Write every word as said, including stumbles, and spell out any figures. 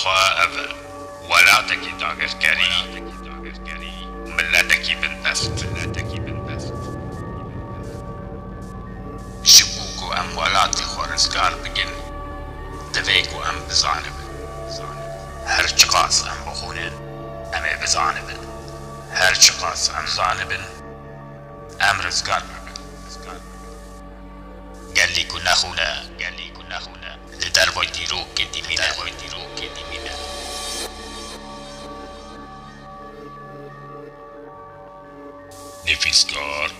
Xwe ev welatekî dagirkerî û miletekî bindest. Ji bo ku em welatê xwe rizgar bikin, divê ku em bizanibin. Her çiqas em bixwînin, em ê bizanibin. Her çiqas em zanibin, em rizgar bibin. Gelî ku nexwîne, gelî ku nexwîne, li dervayî dîrokê dimîne, dervayî dîrokê dimîne. Nivîskar